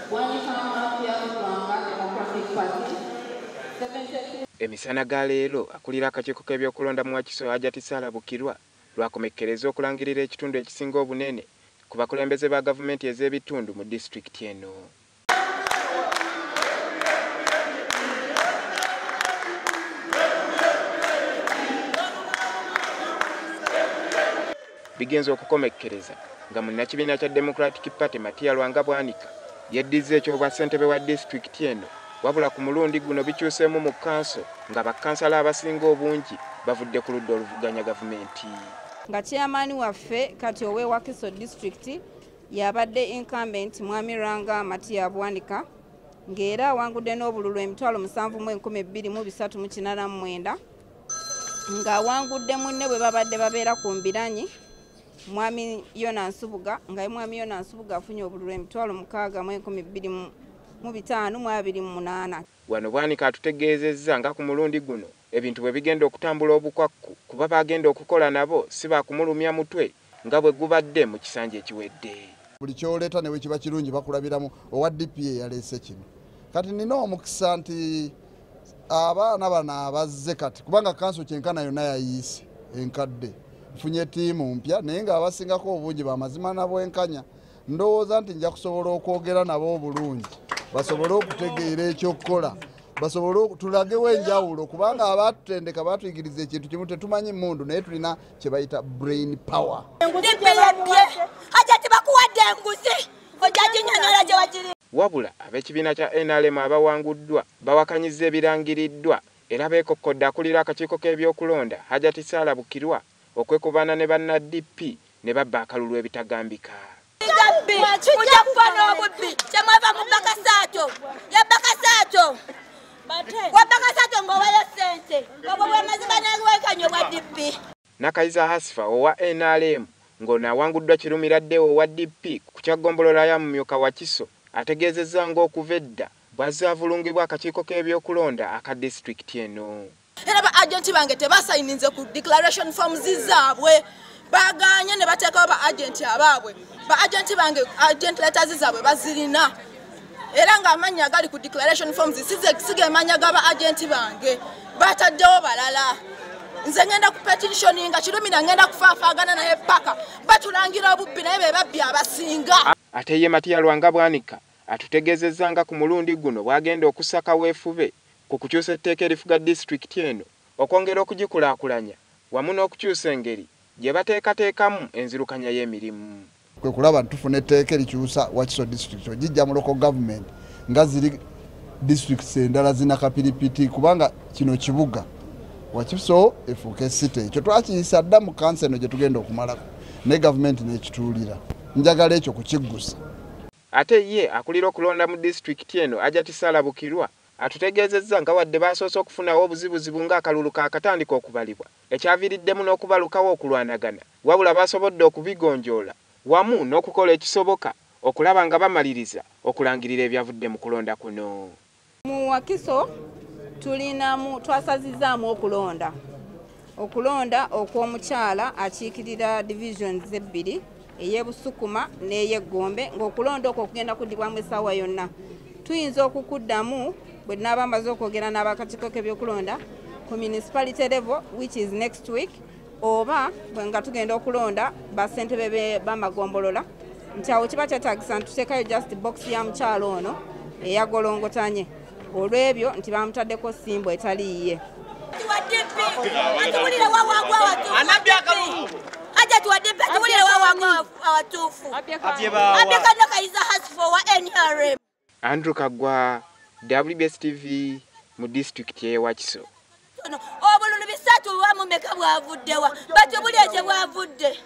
Bwanika Mathias Lwanga, Democratic Party, 72. Emisana ga leero akulira akakiiko k'ebyokulonda mu Wakiso Hajati Sarah Bukirwa lwakomekkereza okulangirira ekitundu ekisinga obunene ku bakulembeze ba gavumenti ez'ebitundu mu disitulikiti eno. Bigenze okukomekkereza nga munnakibiina kya Democratic Party Matia Lwanga Bwanika yeddizza eky'obwa ssentebe wa disitulikiti eno, wabula ku mulundi guno bikyuseemu mu kkanso nga bakkansala abasinga obungi bavudde ku ludda oluvuganya gavumenti. Nga chairman waffe kati ow'e Wakiso district yabadde incumbent Mwami Lwanga Matia Bwanika, ng'era awangudde n'obululu 7,289, ng'awangudde munne bwe babadde babeera ku mbiranyi Mwami Yona Nsubuga, nga Mwami Yona Nsubuga afunye obululu 6,528. Wano Bwanika atutegeezezza nga ku mulundi guno ebintu bwe bigenda okutambula obukwakku kuba bagenda okukola nabo si baakumulumya mutwe nga bwe gubadde mu kisanja ekiwedde. Buli kyoleeta ne bwe kiba kirungi bakulabiramu owa DPA yaleese kino. Kati nina omukisa nti abaana bano abazze kati kubanga kanso kyenkana yonna yayiise enkadde, nfunye ttiimu mpya naye ng'abasingako obungi bamazima na bwenkanya. Ndowooza nti nja kusobola okwogera nabo obulungi basobole okutegeera ekyokukola, basobole tulagewo enjawulo kubanga abaatutendeka baatuyigiriza ekintu kimu, tetumanyi mmundu naye tulina kye bayita brain power. Wabula ab'ekibiina kya NRM abawanguddwa bawakanyizza ebirangiriddwa era beekokkodde akulira akakiiko k'ebyokulonda Hajati Sarah Bukirwa okwekubaana ne banna DP ne babba akalulu ebitagambika. Ojja kufa n'obubbi kyemwava mu Bakasaato, ya Bakasaato wa Bakasaato ng'owayo ssente, obwo bwe mazima n'obwenkanya obwa DP. Nakayiza Hasifa owa NRM ng'ono awanguddwa Kirumira Deo owa DP ku kya ggombolola ya Mumyuka Wakiso ategeezezza ng'okuva edda bw'azze avulungibwa akakiiko k'ebyokulonda aka disitulikiti eno. Era ba agenti bange tebasayininze ku declaration forms zaabwe, baganye ne bateekawo ba agenti abaabwe. Ba agenti bange agent letters zaabwe bazirina, era ng'amannya agali ku declaration forms sigemanya g'aba agenti bange, bataddewo balala. Nze ngenda ku petitioning nga Kirumira ngenda kufaafaagana naye paka batulangira obubbi naye be babbi abasinga. Ate ye Matia Lwanga Bwanika atutegeezezza nga ku mulundi guno bw'agenda okusaka weefube ku kukyusa etteeka erifuga disitulikiti eno okwongera okugikulaakulanya wamu n'okukyusa engeri gye bateekateekamu enzirukanya y'emirimu. Kwe kulaba nti tufuna etteeka erikyusa Wakiso district ogijja mu local government nga ziri districts endala zina kapiripiti, kubanga kino kibuga Wakiso efuuke city. Ekyo twakiyisa dda mu kanso eno gye tugenda okumalako ne gavumenti n'ekituulira. Njagala ekyo kukiggusa. Ate ye akulira okulonda mu disitulikiti eno Hajati Sarah Bukirwa atutegeezezza nga wadde basoose okufunawo obuzibuzibu ng'akalulu kaakatandika okubalibwa ekyaviiriddemu n'okubalukawo okulwanagana, wabula basobodde okubigonjoola wamu n'okukola ekisoboka okulaba nga bamaliriza okulangirira ebyavudde mu kulonda kuno. Mu Wakiso tulinamu twasazizaamu okulonda okw'omukyala akiikirira divisions ebbiri, ey'Ebusukuma n'ey'Eggombe, ng'okulonda okwo kugenda kuddibwamu essaawa yonna. Tuyinza okukuddamu bwe tunaaba mbaze okwogera n'abakakiiko k'ebyokulonda ku municipality level, which is next week, oba bwe nga tugenda okulonda bassentebe b'amagombolola, nti awo kiba kyetaagisa nti tuteekayo just box ya mukyala ono eyagolongotanye olw'ebyo nti bamutaddeko simbo etali yiye. Andrew Kagwa, WBS TV mu disitulikiti y'e Wakiso. Obululu 3 bwamumeka bwavuddewa, batubulye gye bwavudde.